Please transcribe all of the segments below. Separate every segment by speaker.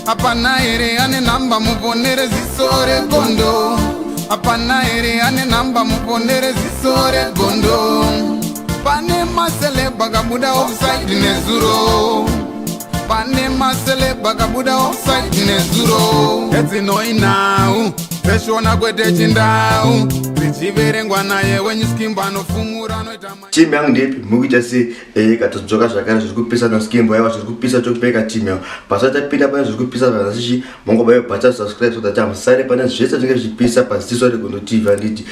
Speaker 1: Hapana here ane nhamba muponere ziso regondo? Hapana here ane nhamba muponere ziso regondo? Pane maceleb akabuda offside nezuro. Pane maceleb akabuda offside nezuro. Edzinoi nhau dzeshona kwete chindau dzichiverengwa naye wenyuskimbo anofumura anoita.
Speaker 2: Timu yangu ndepi mukuita sei? Katodzoka zvakare zviri kupisa naskimbo yava zviri kupisa tokupeka timu yavo pasati tapinda pane zviri kupisa vanasichi mongobaiwa button subscribe so that musare pane zvese zvinenge zvichipisa paziso reGondo TV. Handiti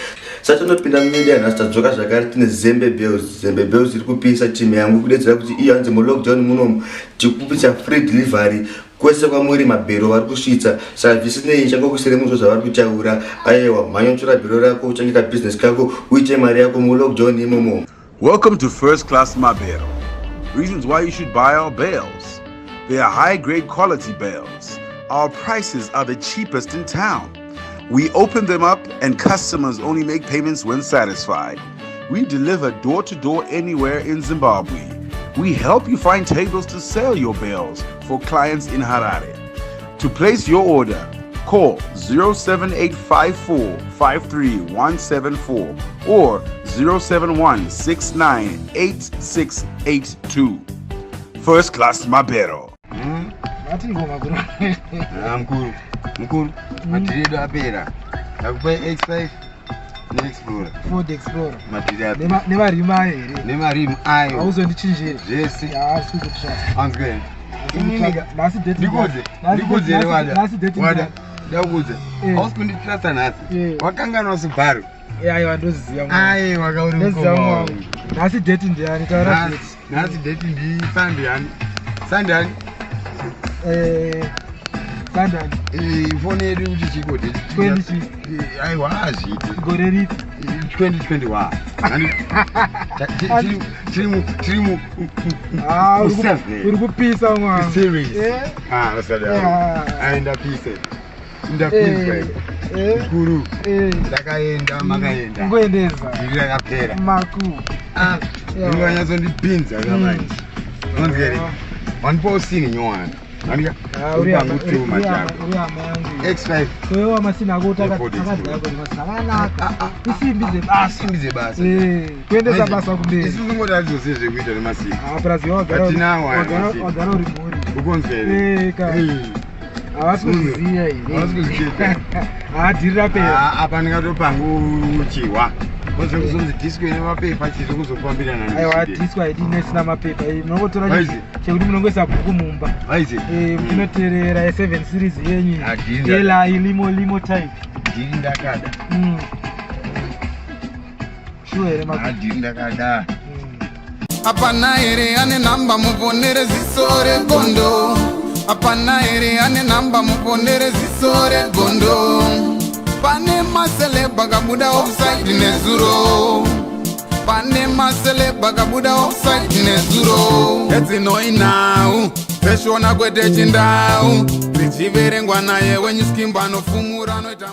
Speaker 2: sati tinopinda mumedia nhasi, tadzoka zvakare tine Zembe Bells. Zembe Bells iri kupisa, timu yangu kudedzera kuti iyo hanzi mulockdown munomu tikupisa free delivery kwese kwamuri, mabhero vari kusvitsa. Saka zvisinei changokusire muzvo zvavari kutaura. Aiwa, mhanyotora bhero rako, uchangita bhizinesi kako, uite mari yako mulockdown imomo.
Speaker 3: Welcome to First Class Mabero. Reasons why you should buy our bales. They are high grade quality bales. Our prices are the cheapest in town. We open them up and customers only make payments when satisfied. We deliver door to door anywhere in Zimbabwe. We help you find tables to sell your bales for clients in Harare. To place your order, call 07854 53174 or 071 698682. First Class Mabero.
Speaker 4: Mati ngoma kuro.
Speaker 5: Ah, mukuru, mukuru, madhiri edu apera. Ndakupai X5 neExplorer.
Speaker 4: Ford Explorer.
Speaker 5: Madhiri apera.
Speaker 4: Nemarimu ayo here?
Speaker 5: Nemarimu ayo.
Speaker 4: Hauzondichinjiri?
Speaker 5: Zvese.
Speaker 4: Asi kutrust.
Speaker 5: Anzwe.
Speaker 4: Nhasi date?
Speaker 5: Ndikudze, ndikudze here, wada?
Speaker 4: Nhasi date?
Speaker 5: Wada, ndakudza.
Speaker 4: Eh.
Speaker 5: Hausi kunditrasta nhasi?
Speaker 4: Eh.
Speaker 5: Wakanganwa Subaru?
Speaker 4: Aiwa, ndoziziva.
Speaker 5: Aiwa, kauri
Speaker 4: Ndoziva.
Speaker 5: mukoma
Speaker 4: Mwangu, nhasi date ndiani? Taura date.
Speaker 5: Nhasi date ndi Sunday ani? Sunday ani?
Speaker 4: Sandani.
Speaker 5: Foni yedu kuti chiko date?
Speaker 4: 20 chi?
Speaker 5: Aiwa, hazviiti.
Speaker 4: Gore ripi?
Speaker 5: 2021. Tiri mu
Speaker 4: Ah,
Speaker 5: seven.
Speaker 4: uri kupisa, mwangu.
Speaker 5: Serious.
Speaker 4: Eh?
Speaker 5: Ah, usadaro.
Speaker 4: Yeah.
Speaker 5: Ai, ndapise. Ndapiswa. Mukuru. Ndakaenda, makaenda.
Speaker 4: Ngoendesa.
Speaker 5: Ndiri rakapera.
Speaker 4: Maku.
Speaker 5: Ah,
Speaker 4: Yeah.
Speaker 5: ndinganyatsondipinza kamanje. Unonzwa here? Wanipa usini nyowani. Andika.
Speaker 4: Ah, uri
Speaker 5: Uri
Speaker 4: uri
Speaker 5: mati
Speaker 4: hama
Speaker 5: yako.
Speaker 4: uri hama yangu.
Speaker 5: X5.
Speaker 4: Sowewa masina ako.
Speaker 5: Ford Explorer.
Speaker 4: Takadzako nemasina akanaka, isimbi dzebasa.
Speaker 5: Simbi dzebasa.
Speaker 4: Kuendesa basa kumberi.
Speaker 5: Isu tingoti zvekuita nemasini.
Speaker 4: Ah, plus wagara
Speaker 5: Hatinawo aya masini.
Speaker 4: wagara uri mhuri.
Speaker 5: Ukonzwa here?
Speaker 4: Eh, ka. Havasi kuziziya here?
Speaker 5: Havasi kuzvicheka.
Speaker 4: Haadhiri rapera.
Speaker 5: Ah, apa ndingatopanga uchihwa. Koze kuzonzi disco ine mapepa chizvo kuzofambirana.
Speaker 4: Aiwa, disco haidi nesina mapepa. Munongotora
Speaker 5: Vaizi.
Speaker 4: chekuti munongoisa bhuku mumba.
Speaker 5: Vaizi.
Speaker 4: Muchinoteerera 7 series yenyu.
Speaker 5: Hadhiri.
Speaker 4: Ela limo limo type.
Speaker 5: Dhiri ndakada.
Speaker 4: Sure here, maku?
Speaker 5: Dhiri ndakada.
Speaker 1: Hapana here ane nhamba muponere ziso regondo? Hapana here ane nhamba muponere ziso regondo? Pane maceleb akabuda offside nezuro. Pane maceleb akabuda offside nezuro. Edzinoi nhau dzeshona kwete chindau dzichiverengwa naye wenyuskimbo anofumura anoita.